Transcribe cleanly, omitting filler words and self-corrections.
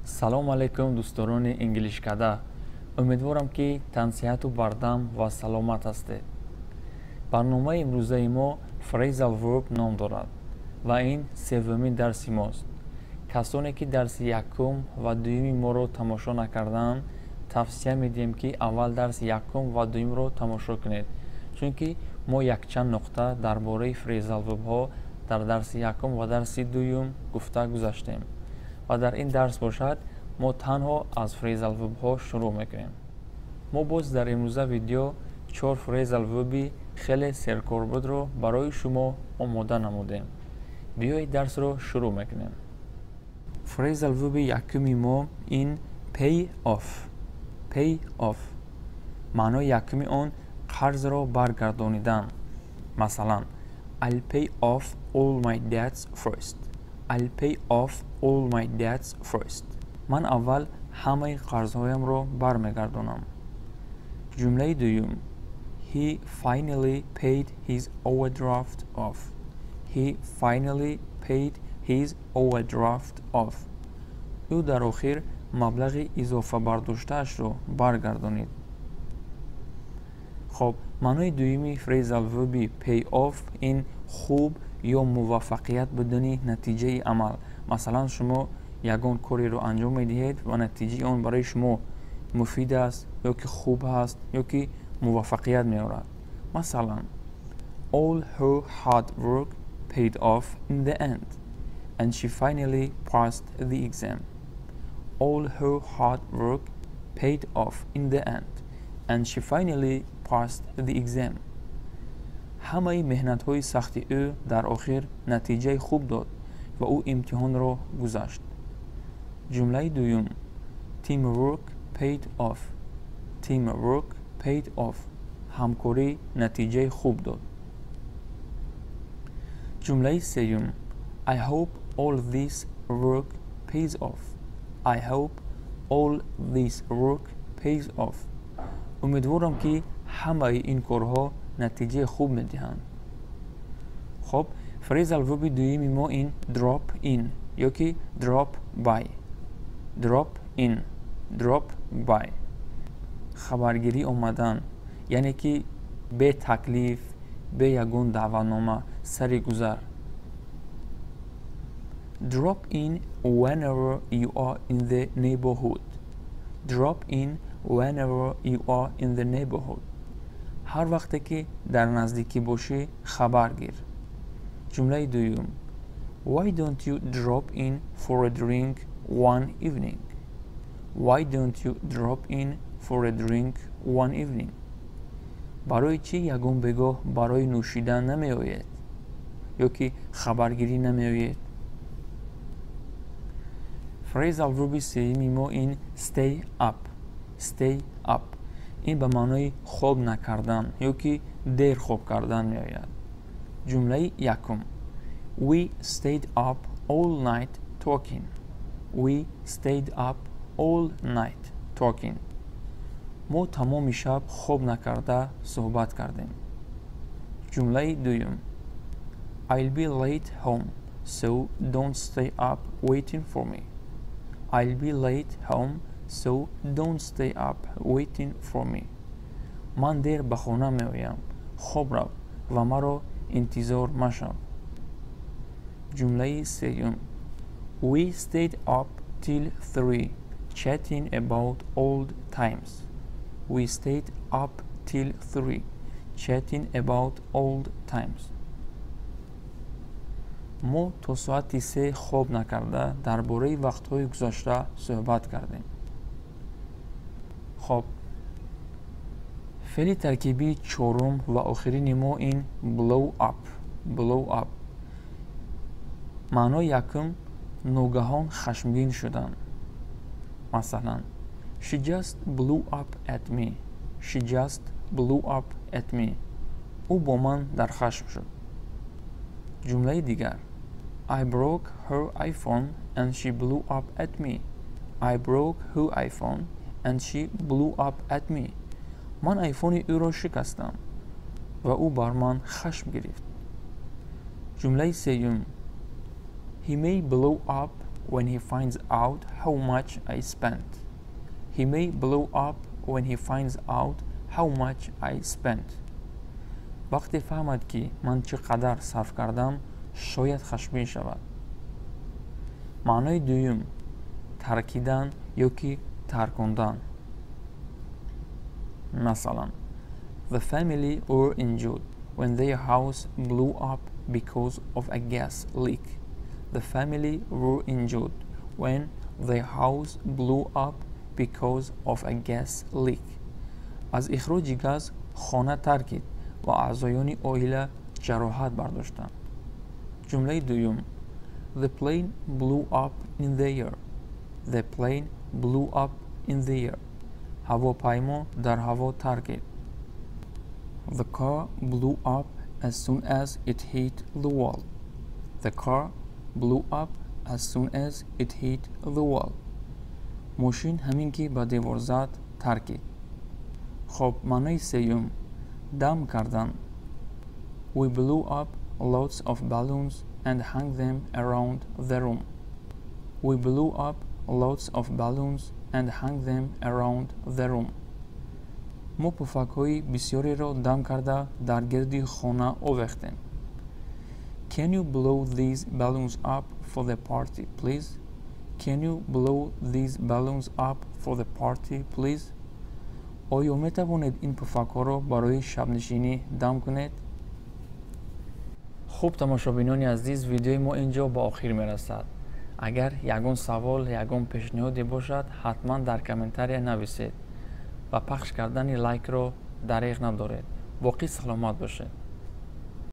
Салом алейкум, дӯстдорони Инглишкада! Умедворам, ки тансиҳату бардам ва саломат ҳастед. Барномаи имрӯзаи мо phrasal verb ном дорад ва ин севумин дарси мост. Касоне, ки дарси якум ва дуюми моро тамошо накардаанд, тавсия медиҳем, ки аввал дарси якум ва дуюмро тамошо кунед, чунки мо якчанд нуқта дар бораи phrasal verb ҳо дар дарси якум ва дарси дуюм гуфта гузаштем ва дар ин дарс бошад, мо танҳо аз phrasal verb ҳо шурӯъ мекунем. Мо боз дар имрӯза видео чор phrasal verb и хеле серкорбурдро барои шумо омода намудем. Биёед, дарсро шурӯъ мекунем. Phrasal verb и якуми мо ин pay off. Pay off, маънои якуми он қарзро баргардонидан. Масалан, I'll pay off all my debts first. I'll pay off all my debts first. Ман аввал ҳамаи қарзҳоямро бармегардонам. Ҷумлаи дуюм: He finally paid his overdraft off. He finally paid his overdraft off. Ӯ дар охир маблағи изофабардоштаашро баргардонид. Хоб, маънои дуюми phrasal verb и pay off ин хуб ё муваффақият будани натиҷаи амал. Масалан, шумо ягон кореро анҷом медиҳед ва натиҷаи он барои шумо муфид аст ё ки хуб ҳаст, ё ки муваффақият меорад. Масалан, all her hard work paid off in the end and she finally passed the exam. All her hard work paid off in the end and she finally passed the exam. Ҳамаи меҳнатҳои сахти ӯ дар охир натиҷаи хуб дод ва ӯ имтиҳонро гузашт. Ҷумлаи дуюм: Teamwork paid off. Teamwork paid off. Ҳамкорӣ натиҷаи хуб дод. Ҷумлаи сеюм: I hope all this work pays off. I hope all this work pays off. Умедворам, ки ҳамаи ин корҳо натиҷаи хуб медиҳанд. Хоб, phrasal verb и дуюми мо ин drop in ё ки drop by. Drop in, drop by, хабаргирӣ омадан, яъне ки бе таклиф, бе ягон даъватнома, сари гузар. Drop in whenever you are in the neighborhood. Drop in whenever you are in the neighborhood. Ҳар вақте ки дар наздикӣ бошӣ, хабар гир. Ҷумлаи дуюм: Why don't you drop in for a drink one evening? Why don't you drop in for a drink one evening? Барои чӣ ягон бегоҳ барои нӯшидан намеоед ё ки хабаргирӣ намеоед? Phrasal verb и сеюми мо ин stay up. Stay up, ин ба маънои хоб накардан ё ки дер хоб кардан меояд. Ҷумлаи якум: We stayed up all night talking. We stayed up all night talking. Мо тамоми шаб хоб накарда суҳбат кардем. Ҷумлаи дуюм: I'll be late home, so don't stay up waiting for me. I'll be late home, so don't stay up waiting for me. Ман дер ба хона меоям, хоб рав ва маро интизор машав. Ҷумлаи сеюм: We stayed up till 3 chatting about old times. We stayed up till 3 chatting about old times. Мо то соати 3 хоб накарда дар бораи вақтҳои гузашта суҳбат кардем. Хоб, феъли таркибии чорум ва охирини мо ин blow up. Blow up, маънои якум ногаҳон хашмгин шудан. Масалан, she just blew up at me. She just blew up at me. Ӯ бо ман дар хашм шуд. Ҷумлаи дигар: I broke her iPhone and she blew up at me. I broke her iPhone and she blew up at me. Ман айфони ӯро шикастам ва ӯ бар ман хашм гирифт. Ҷумлаи сеюм: He may blow up. when he finds out how much I spent. He may blow up when he finds out how much I spent. Вақте фаҳмад, ки ман чӣ қадар сарф кардам, шояд хашмин шавад. Маънои дуюм: таркидан ё ки таркондан. Масалан, the family were injured when their house blew up because of a gas leak. The family were injured when their house blew up because of a gas leak. Аз ихроҷи газ хона таркид ва аъзоёни оила ҷароҳат бардоштанд. Ҷумлаи дуюм: the plane blew up in the air. The plane blew up in the air. Ҳавопаймо дар ҳаво таркид. The car blew up as soon as it hit the wall. The car blew up as soon as it hit the wall. Мошин ҳамин ки ба девор зад, таркид. Хоб, маънои сеюм: дам кардан. We blew up lots of balloons and hung them around the room. We blew up lots of balloons and hung them around the room. Мо пуфакҳои бисёреро дам карда, дар гирди хона овехтем. Can you blow these balloons up for the party, please? Can you blow these balloons up for the party, please? Оё метавонед ин пуфакҳоро барои шабнишинӣ дам кунед? Хуб, тамошобинони азиз, видеои мо ин ҷо ба охир мерасад. Агар ягон савол, ягон пешниҳоде бошад, ҳатман дар комментария нависед ва пахш кардани лайкро дареғ надоред. Боқӣ саломат бошед.